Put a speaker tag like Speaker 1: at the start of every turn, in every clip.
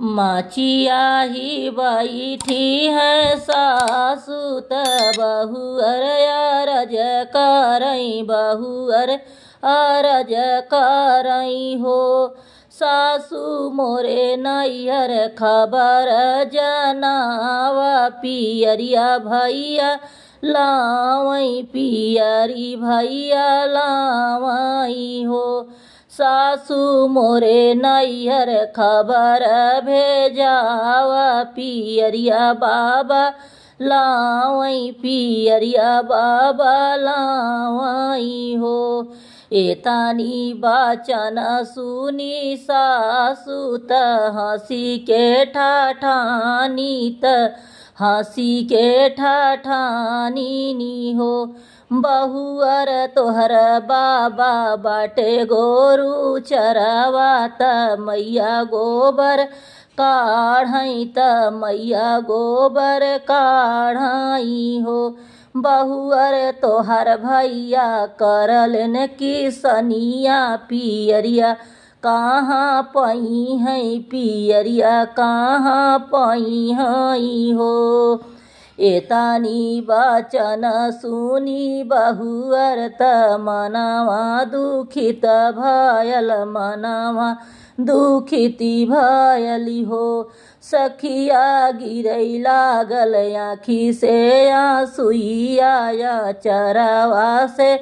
Speaker 1: माचिया ही बैठी है सासू त बहुअर अरज करई, बहुअर अरज करई हो। सासू मोरे नैहर खबर जनावा, पियरिया भैया लावई, पियरी भैया लावई हो। सासू मोरे नैहर खबर भेजावा, पियरिया बाबा लावई, पियरिया बाबा लावई हो। एतानी बचन सुनी सासू त हंसी के ठाठानी, त हंसी के ठाठानी नी हो। बहुअर तोहर बाबा बाटे गोरू चरवा, त मैया गोबर काढ़ई, त मैया गोबर काढ़ई हो। बहुअर तोहर भैया करलन किसनिया, पियरिया कहाँ पई है, पियरिया कहाँ पई है हो। एतानी बचन सुनी बहुअर त मनवा दुखित भयल, मनवा दुखित भयली हो। सखिया गिरै लागल आँखी से आंसुइया, चरवा से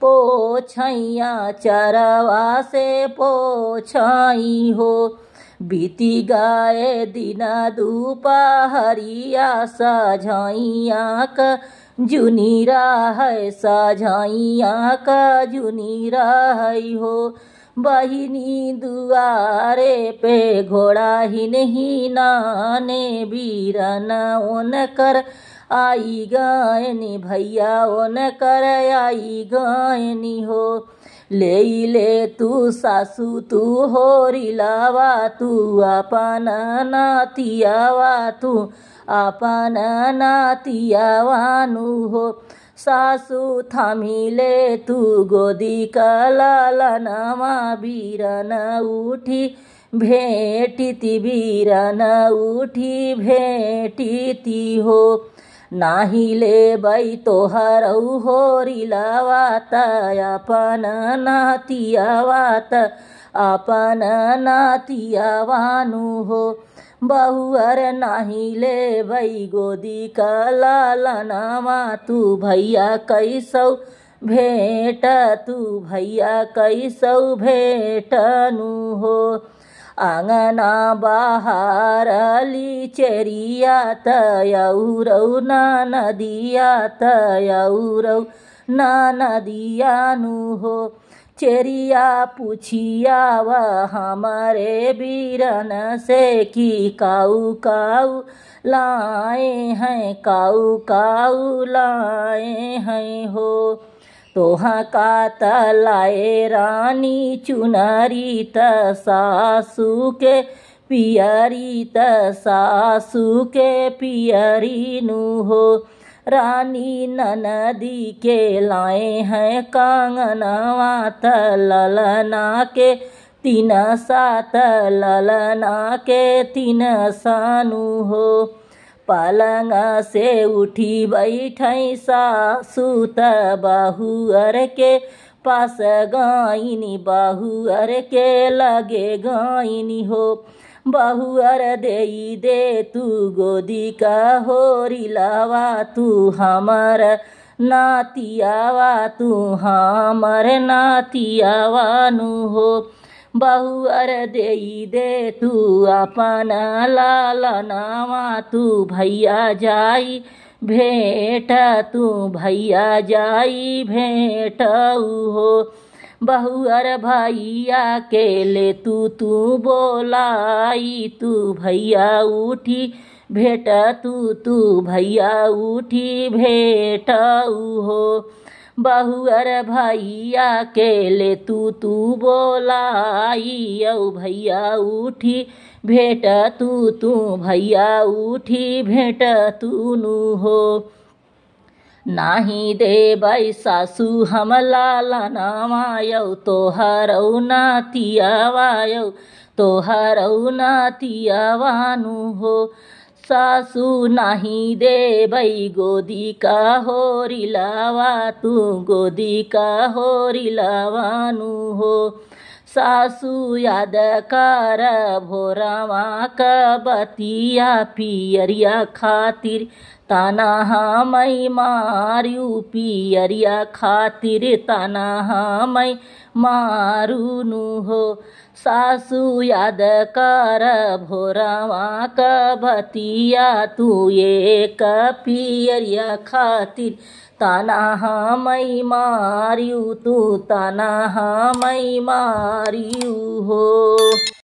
Speaker 1: पोछैया, चरवा से पोछई हो। बीती गाए दिन दुपहरिया, सझैया क जुनी है, सझैया क जुनी है हो। बहिनी दुआरे पे घोड़ा हिन नाने, बीरन ओनकर आई गयनी, भैया ओनकर आई गयनी हो। ले ले तू सासू तू होरी लावा, तू अपन नातियावा, तू अपन नातियावानु हो। सासू थामी ले तू गोदी कलालनवा, बीरन उठी भेटिति, बीरन उठी भेटिति हो। नाही लेबै तोहर होरी लावा, त अपन नातियावा, त अपन नातियावानु हो। बहुअर नाही लेबै गोदी कलालनवा, तू भैया कैसौ भेट, तू भैया कैसौ भेटनु हो। आँगना बहारली चेरिया, त औरौ ना नदिया, त औरौ ना नदियानु हो। चेरिया पुछियाव हमारे बीरन से कि काऊ काऊ लाए हैं, काऊ काऊ लाए हैं हो। तोहा का तलाए रानी चुनरी, त सासू के पियरी, त सासू के पियरी नु हो। रानी ननदी के लाए हैं कंगनवा, त ललना के तीन सात, ललना के तीन सानू हो। पलंग से उठी बैठई सासू, त बहुअर के पास गईनी, बहुअर के लगे गईनी हो। बहुअर देई दे तू गोदी का होरी लावा, तू हमर नातियावा, तू हमर नातियावानु हो। बहुअर देई दे तू अपन लालनावा, तू भैया जाई भेट, तू भैया जाई भेट हो। बहुअर भैया के ले तू तू बोलाई, तू भैया उठी भेट, तू तू भैया उठी भेट हो। बहुअर भैया के ले तू तू बोलाई, औ भैया उठी भेट, तू तू भैया उठी भेट तू नु हो। नाही देबै सासू हम लालनावा, यौ तोहरौ नातियावा, यौ तोहरौ नातियावानु हो। सासू नाही देबै गोदी का होरिलावा तू गोदी का होरिलावानु हो। सासू याद कर भोरवा क बतिया पियरिया खातिर ताना हमई मारियू पियरिया खातिर ताना हमई मारूनु हो। सासू याद कर भोरवा क बतिया तू एक पियरिया खातिर ताना हमई मारियू तू ताना हमई मारियू हो।